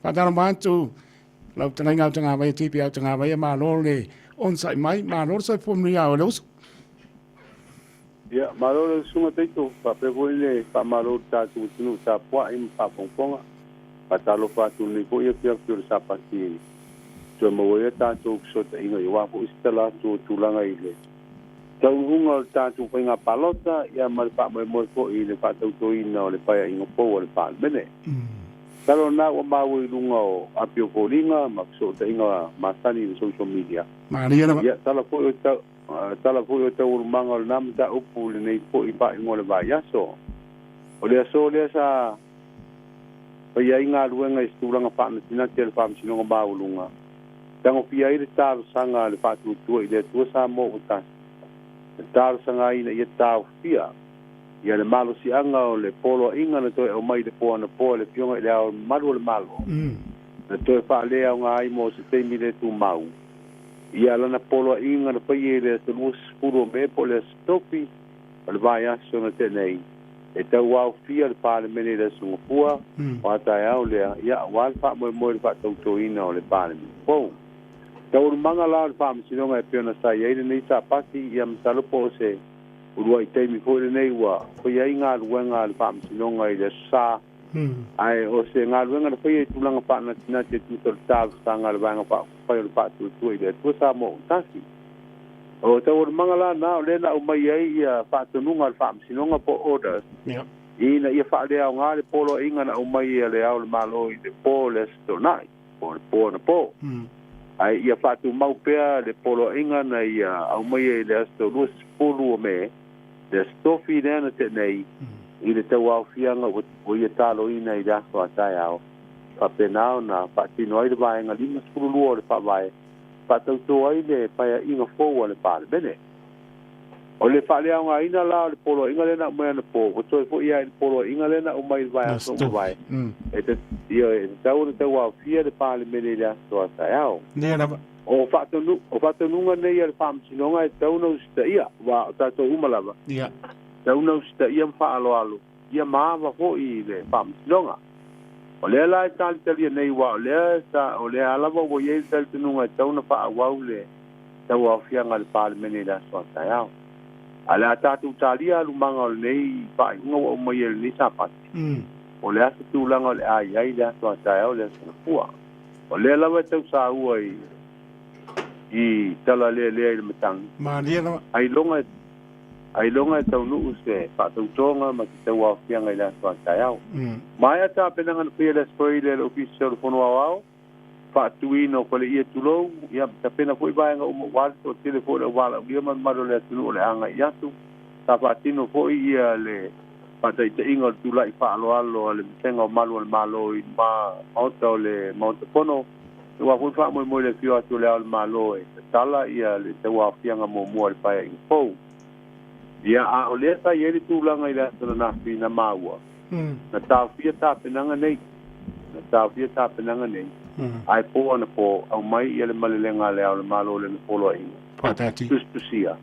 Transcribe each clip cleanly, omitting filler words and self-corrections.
Faatalofa atu lau fetalaiga Autagavaia TP Autagavaia, malo le onosai mai, malo le soifua manuia o le uso. Ia, malo le usuga Taito, faapea foi le faamalo i le tatou atunuu tapuai ma faafogafoga. Faatalofa atu i lenei foi afiafi o le Sapati e toe maua ai a tatou fesootaiga aua foi se tala atu o tulaga i le taunuuga o le tatou faiga palota, ia ma le faamoemoe foi i le faatautoina o le Paeaiga fou a le Palemene. Masalo lena ua maua i luga o api o foliga ma fesootaiga masani i le social media. Malie lava. Ia, tala foi o tau, tala foi o taualumaga o lena mataupu i lenei foi faaiuga o le vaiaso. O le aso lea sa faia ai galuega i se tulaga faanatinati a le Faamasinoga Maualuga, tagofia ai le talosaga a le Faatuatua i le Atua Samoa ua Tasi, na talosaga ai ina ia taofia ia le malosiaga o le poloaiga na toe aumai i le po anapo e le Afioga i Le Ao Mamalu o le Malo, na toe faaleaoga ai mo se taimi le tumau ia lana poloaiga na faia i le aso 20 o Me po o le aso Tofi o le vaiaso na tea nei, e tauaofia le Palemene i le aso Gafua o a taeao lea, ia aua le faamoemoe i le faatautoina o le Palemene fou. Taualumaga la o le Faamasinoga e pei ona sa i ai lenei Sapati, ia masalo po o se uluai taimi foi lenei ua faia ai galuega a le Faamasinoga i le aso Sa, ae o se galuega na faia i tulaga faanatinati e tusa o le talosaga a le Vaega Faaupufai o le Faatuatua i le Atua Samoa ua Tasi. O taualumaga la na o lea na aumai ai ia faatonuga a le Faamasinoga po o orders, ina ia faaleaoga le poloaiga na aumai e le Ao o le Malo i le po o le Aso Toonai, po o le po anapo. Ae ia faatumau pea le poloaiga na ia aumaia i le aso 20 o Me, le aso Tofi lea na tea nei, i le tauaofiaga ua ia taloina i le aso a taeao, faapena ona faatino ai le vaega 52 o le Faavae, faatauto ai le Paeaiga fou a le Palemene. O le faaleaogaina la o le poloaiga lea na aumai anapo, ua toe foi lava i le poloaiga lea na aumai i le vaiaso ua mavae, e tatau ona tauaofia le Palemene i le aso a taeao. O faatonuga nei a le Faamasinoga e tatau ona usitaia, aua o tatou uma lava, e tatau ona usitaia ma faaaloalo ia ma ava foi i le Faamasinoga. O lea la e talitalia nei, aua o lea o lea lava ua i ai le talitonuga e tatau ona faaauau le tauaofiaga a le Palemene i le aso a taeao. A o le a tatou talia alumaga o lenei faaiuga ua aumaia i lenei Sapati, o le a se tulaga o le a i ai le aso a taeao le aso Gafua. O lea lava e tausaua i tala lealea i le matagi. Malie lava. Ailoga e taunuu se faatautoga ma se tauaofiaga i le aso a taeao. Maea tapenaga na faia le aso Faraile e le Ofisa o le Fono Aoao, faatuina o faleia tulou, ia tapena foi vaega uma ua le toatele foi le valaaulia ma le mamalu o le atunuu o le agai atu. Sa faatino foi ia le faataitaiga o le tulai faaaloalo a le Vasega o Malu o le Malo i maota o le Maota Fono, ua foi faamoemoe le afio atu o le Ao o le Malo e tatala ia le tauaofiaga muamua o le Paeaiga fou. Ia, a o lea sa i ai le tulaga i le aso ananafi na maua, na taofia tapenaga nei, na taofia tapenaga nei, ae po anapo aumai ia le malelega a le Ao o le Malo le na poloaiga tusitusia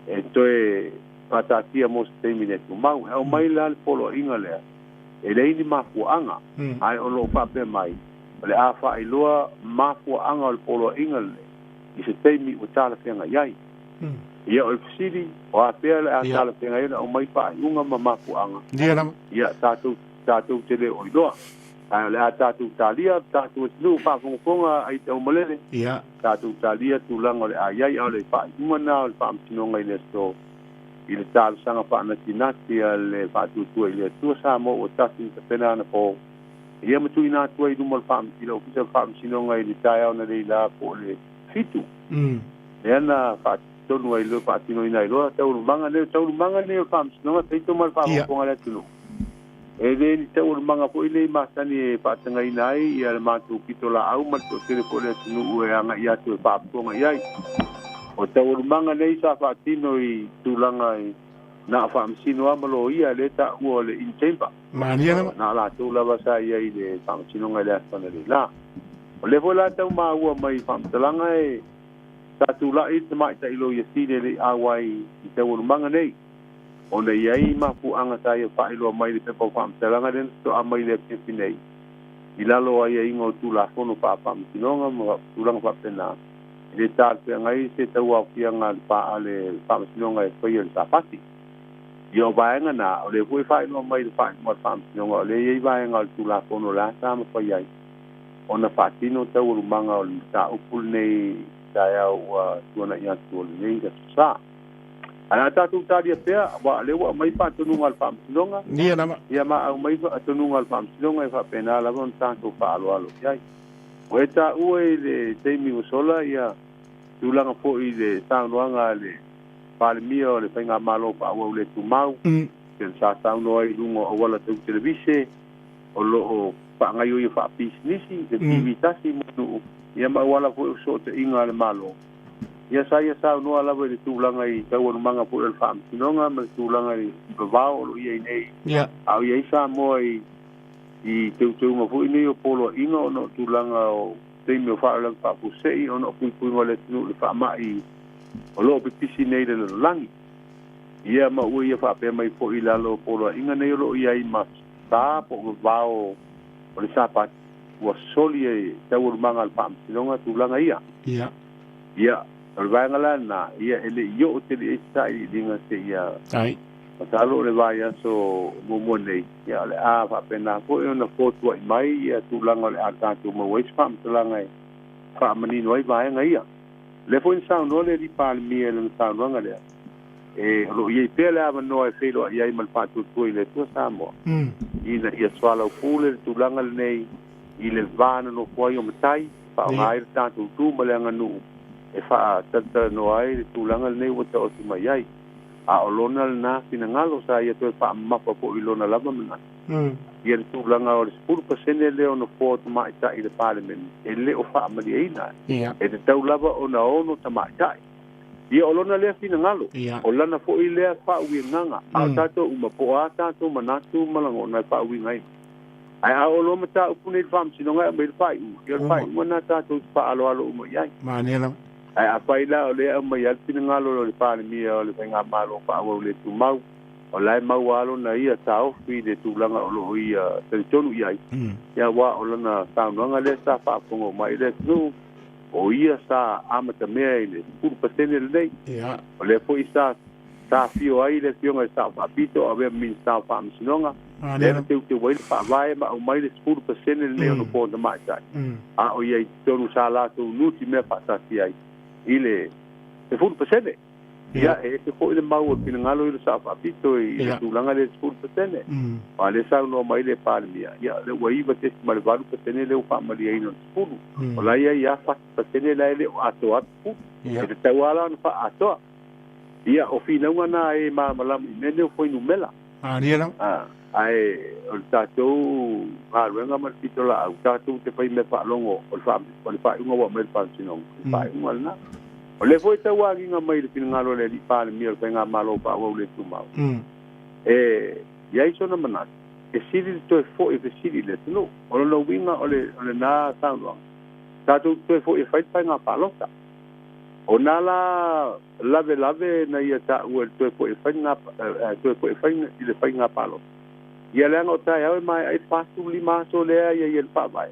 e toe faataatia mo se taimi le tumau. E aumai la le poloaiga lea, e leai ni mafuaaga, ae o loo faapea mai o le a faailoa mafuaaga o le poloaiga lenei i se taimi ua talafeagai ai. Ia, o le fesili, o a pea le a talafeagai ai ona aumai faaiuga ma mafuaaga? Ia, tatou te le o iloa. Ae o le a tatou talia, tatou atunuu faafogafoga ai taumalele, tatou talia tulaga o le a i ai, a o le faaiuga na o le Faamasinoga i le aso i le talosaga faanatinati a le Faatuatua i le Atua Samoa ua Tasi na tapena anapo, ia ma tuuina atu ai i luma o le Ofisa o le Faamasinoga i le taeao na leila po o le 7. Lea na faatonu ai loa, faatinoina ai loa taualumaga nei, o taualumaga nei o le Faamasinoga, taito ma le faafogafoga a le atunuu. E le ni taualumaga foi nei masani e faatagaina ai ia le matou pitolaau ma le toatele foi o le atunuu e agai atu e faafofoga i ai. O taualumaga nei sa faatino i tulaga i na o faamasino lava ma loia lea taua o le in chamber. Malie lava. Na o latou lava sa i ai i le Faamasinoga i le aso analeila. O lea foi la tau maua mai faamatalaga e sa tulai le tamaitai loia sili e le i auai i taualumaga nei, ona i ai mafuaaga sa ia faailoa mai i le pepa o faamatalaga lea na faatoa mai i le afiafi nei. i lalo o aiaiga o Tulafono Faafaamasinoga ma tulaga faapena, e le talafeagai se tauaofiaga a le Faamasinoga e faia i le Sapati. Ia o vaega na, o lea foi e faailoa mai i le faaiuga a le Faamasinoga, o lea e i ai vaega o le Tulafono o le a sa mafai ai ona faatino taualumaga o le mataupu lenei i taeao ua tuanai atu o lenei Aso Sa. Ae a tatou talia pea, aua o lea ua aumai faatonuga a le Faamasinoga, Ia lava. ia ma aumai faatonuga a le Faamasinoga e faapena lava ona tatou faaaloalo i ai. Ua e taua i le taimi ua sola ia tulaga foi i le saunoaga a le Palemia o le Faigamalo Faaauau Le Tumau, pei ona sa saunoa ai i luga o auala tau televise, o lo o faagaioia faapisinisi le TV tasi mo nuu, ia ma auala foi o fesootaiga a le Malo. Ia sa ia saunoa lava i le tulaga i taualumaga foi o le Faamasinoga ma le tulaga i vavao o lo o i ai nei, a o i ai Samoa i i teuteuga foi nei o poloaiga ona o tulaga o taimi o faalavelave faafuasei ona o puipuiga o le atunuu i le faamai o lo o pipisi nei i le lalolagi. Ia ma ua ia faapea mai foi i lalo o poloaiga nei o lo o i ai ma sa po o vavao o le Sapati, ua soli e taualumaga a le Faamasinoga tulaga ia. Ia, o le vaega la lena, ia e le i oo tele i ai se sailiiliga seia masalo o le vaiaso muamua nei, ia o le a faapena foi ona fotuai mai ia tulaga o le a tatou maua ai se faamatalaga e faamanino ai vaega ia. O lea foi na saunoa le alii Palemia i lana saunoaga lea, e, o lo o i ai pea le avanoa e feiloai ai ma le faatuatua i le Atua Samoa, ina ia soalaupule le tulaga lenei i le va nonofo ai o matai, faaaoga ai le tatou tu ma le aganuu e faatalatalanoa ai le tulaga lenei ua taoto mai ai. A o lona lena finagalo sa ia toe faamamafa foi i lona lava manatu, ia le tulaga o le 10% lea o nofoa o tamaitai i le Palemene e le o faamalieina. E tatau lava ona 6 tamaitai. Ia o lona lea finagalo, o lana foi lea faauigaga, a o tatou uma po o a tatou manatu ma lagona e faauigaina. Ae a oo loa mataupu nei i le Faamasinoga e aumai le faaiuga, ia o le faaiuga lena tatou te faaaloalo uma i ai. Manaia lava. Ae afai la o lea e aumai lava le finagalo o le Palemia o le Faigamalo Faaauau Le Tumau, o la e mau lava lona ia taofi i le tulaga o lo o ia talitonu i ai, ia aua o lana saunoaga lea sa faafofoga uma ai le atunuu, o ia sa amatamea i le 10% lenei. O lea foi sa afio ai le Afioga i le Sao Faapito o avea ma Minisita o Faamasinoga, lea na teuteu ai le Faavae ma aumai le 10% lenei o nofoa tamaitai, a o i ai i totonu sa latou nutimea faatasi ai i le 10%. Ia, e ese foi le mau o le finagalo i le Sao Faapito i le tulaga lea i le 10%. Aua o lea e saunoa mai le Palemia, ia, o lea ua 9.8% lea ua faamalieina o le 10. O la e i ai lava 4% la e le o atoa atu 10. E tatau lava la ona faaatoa. Ia, o finauga na e malamalama i mea nei o fuainumera. Malie lava. Ae o le tatou galuega ma le pitolaau, tatou te fai mea faalogo o le faaiuga ua aumai e le Faamasinoga, o le faaiuga lena. O lea foi e tau agiga mai i le finagalo o le Alii Palemia o le Faigamalo Faaauau Le Tumau, e i ai sona manatu, e sili le toe foi e fesili i le atunuu. O lona uiga o lena saunoaga, tatou te toe foi e fai le faiga palota. O nā la lavelave na ia taua i le toe foi e fai toe foi e fai i le faiga palota. Ia leaga o taeao e maea ai le 45 aso lea e i ai e le Faavae,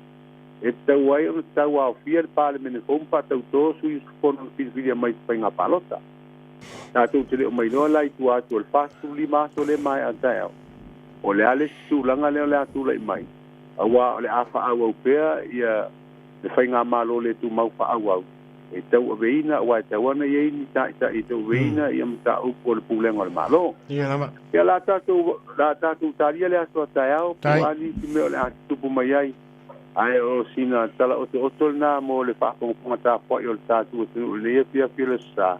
e tatau ai ona tauaofia le Palemene fou ma faatautō sui usufono na filifilia mai i se faiga palota. Tatou te le o mailoa la i tua atu o le 45 aso lea e maea taeao, o le a le isi tulaga lea o le a tulai mai, aua o le a faaauau pea ia le faigamalo le tumau faaauau e tauaveina, aua e tatau ona i ai ni taitai e tauaveina ia mataupu o le pulega o le Malo. Ia lava. Ia la tatou talia le aso a taeao, po o a nisi mea o le a tutupu mai ai. Ae o sina tala otooto lena mo le faafogafoga tapuai o le tatou atunuu i lenei afiafi o le Aso Sa.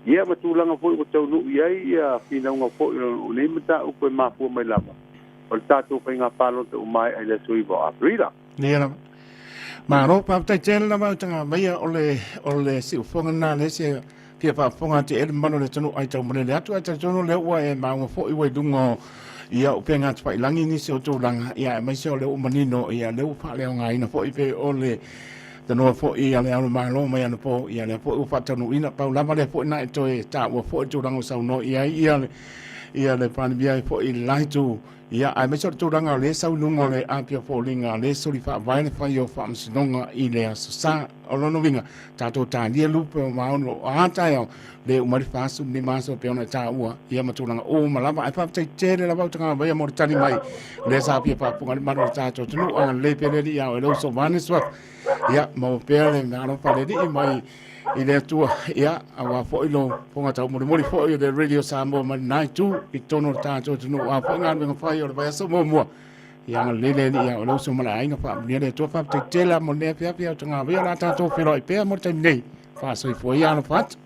Ia ma tulaga foi ua taunuu i ai ia finauga foi o nei mataupu e mafua mai lava o le tatou faiga palota ua maea i le aso 9 o Aperila. Ia lava. Malo, faafetai tele lava au tagamaia o le o le siufofoga lena lea se fia faafofoga atu i ai le mamalu o le atunuu ai taumalele atu ae talitonu lea ua e maua foi ua i luga o ia upega tafailagi nisi o tulaga ia aemaise o lea ua manino ia lea ua faaleaogaina foi pei o le tanoa foi a le Ao o le Malo mai anapo ia lea foi ua faataunuuina pau lava lea foi na e toe taua foi le tulaga ua saunoa i ai ia le Palemia foi i le la itu. Ia, aemaise o le tulaga o lea e sau i luga o le api o foliga, o lea e soli faavae le fai o faamasinoga i le Aso Sa. O lona uiga, tatou talia lupe o maono o a taeao, le uma ai le 45 aso e pei ona e taua, ia ma tulaga uma lava. Ae faafetai tele lava Utagavaia mo le tali mai, o lea sa fia faafofoga ai le mamalu o le tatou atunuu. Agalelei pea le Alii ia oe le uso vaeane Suafa. Ia, maua pea le meaalofa a le Alii mai i le Atua, ia, aua foi lo fofoga taumolimoli foi o le Radio Samoa mai lena itu i totonu o le tatou atunuu, a foi galuega fai o le vaiaso muamua. Ia agalelei le Alii ia oe le uso ma le aiga, faamanuia le Atua. Faafetai tele lava mo lenei afiafi, Utagavaia, o le a tatou feiloai pea mo le taimi nei. Faasoifua ia, alofa atu.